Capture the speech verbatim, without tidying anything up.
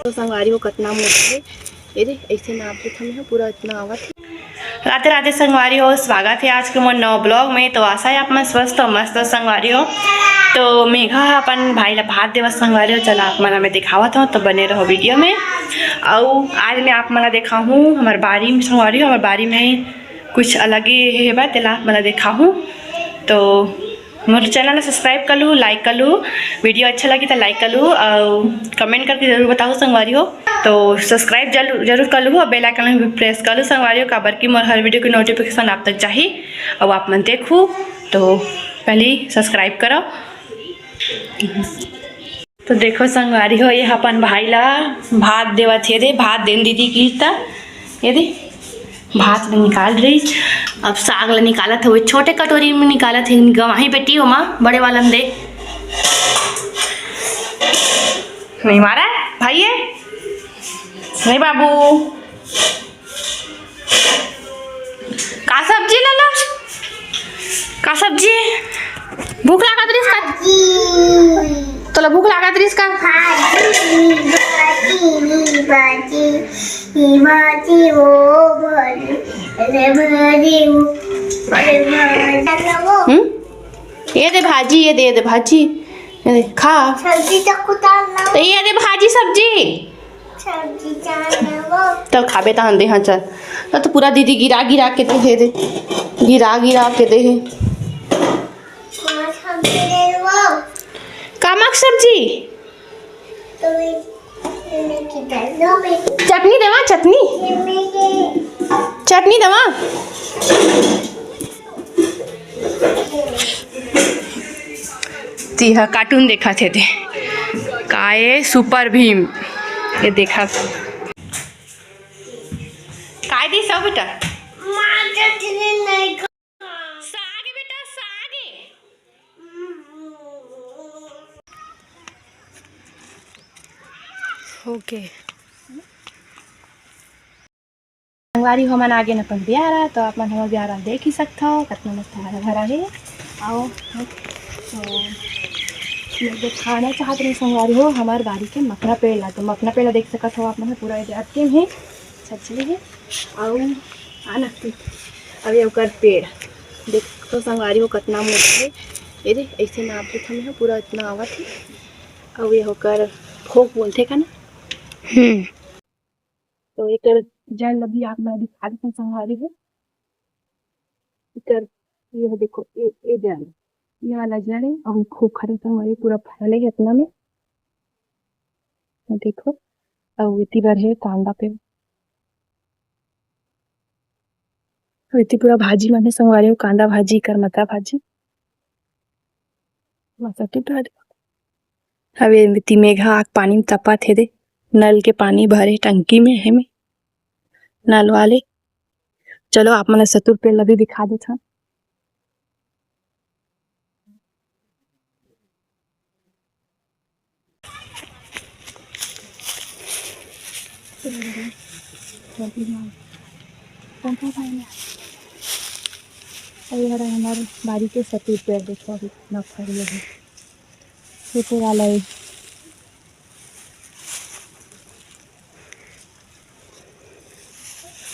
तो संगवारी हो, कतना मोटा हे। ये दे, ऐसे नाप देत हमें ह, पूरा इतना आवत हे। राधे राधे संगवारी हो, स्वागत हे आज के मोर नवा vlog में। तो आशा हे आप मन स्वस्थ हो, मस्त हो संगवारी हो। तो मेघा ह अपन भाई ला भात देवत संगवारी हो, चला आप मन ला मैं देखावत हूँ, तो बने रहो video में। अउ आज मैं आप मन ला देखाहूँ हमर बारी में संगवारी हो, हमर बारी में कुछ अलग ही हे बा, तेला आप मन ला देखाहूँ। तो मोर channel ला subscribe कर लू, like कर लू, video अच्छा लगी तो like कर लू, अउ comment करके जरूर बताओ संगवारी हो। तो subscribe जरूर, जरूर कर लू, अउ bell icon भी press कर लू संगवारी हो, काबर कि मोर हर video के notification आप तक जाही, अउ आप मन देखू। तो पहले subscribe करो। तो देखो संगवारी हो, ये अपन भाई ला भात देवत हे दे, भात देन दीदी की त, ये दे भात ल निकाल रही। अब साग ला निकालत हे, वो छोटे कटोरी में निकालत हे, गंवाही बेटी हो माँ, बड़े वाला में दे। नहीं मारा है भाई ये, नहीं बाबू। का सब्जी लाला? का सब्जी? भूख लागत रहिस का? तोला भूख लागत रहिस का? भाजी, भाजी, भाजी, भाजी, ओ भाजी, अरे भाजी, ओ, अरे भाजी। हम्म? ये दे भाजी, ये दे, ये दे भाजी, ये दे, खा। सब्जी तो कुटाल ला। तो ये दे भाजी, सब्जी। सब्जी चावल वो। चल खाबे तहन दे, हाँ चल। तो, तो पूरा दीदी गिरा गिरा के दे हे दे, गिरा गिरा के दे हे। माँ सब्जी दे वो। का माँ के सब्जी? तो मैं, मैं किधर लो मैं? चटनी देवा, चटनी? ये मैं ये चटनी देवा। तिहा cartoon देखत हे ते। का ए सुपर भीम? ये देखा। काय दी सब बेटा? माँ चटनी नहीं खा। साग बेटा, साग। OK। संगवारी हो, हमन आ गेन अपन बियारा, तो आप मन हमर बियारा देख ही सकथव, कतना मस्त हरा भरा हे। अउ तो मैं देखाना चाहत रही संगवारी हो, हमर बारी के मखना पेड़ ला, तो मखना पेड़ ला देख सकत हो आप मन ह, पूरा एदे अतके में हे, छछले हे। अउ आना, अब ये ओकर पेड़ देखो संगवारी हो, कतना मोटा हे। ये दे, ऐसे नाप देत हमें ह, पूरा इतना आवत हे। अउ ये ओकर फोक बोलथे का ना? हम्म। तो एकर जड़ ल भी आप मन दिखा देथन संगवारी हो। एकर ये ह देखो, ए, ए जड़, ये वाला जड़ हे, अउ खूब खरे संगवारी पूरा फैले हे इतना में। ये देखो, अउ एती बर हे कांदा पेड़। अउ एती पूरा भाजी मन हे संगवारी हो, कांदा भाजी, करमत्ता भाजी। मस्त टिप डाल। हवे एती मेघा आग पानी में तपत हे दे, नल के पानी भरे टंकी में हे में, नल वाले। चलो आप मन ला सतुर पेड़ ला भी दिखा देथन। अउ ये हरे हमर बारी के सतुर पेड़, देखो अभी कितना फरे हे। छोटे वाला एक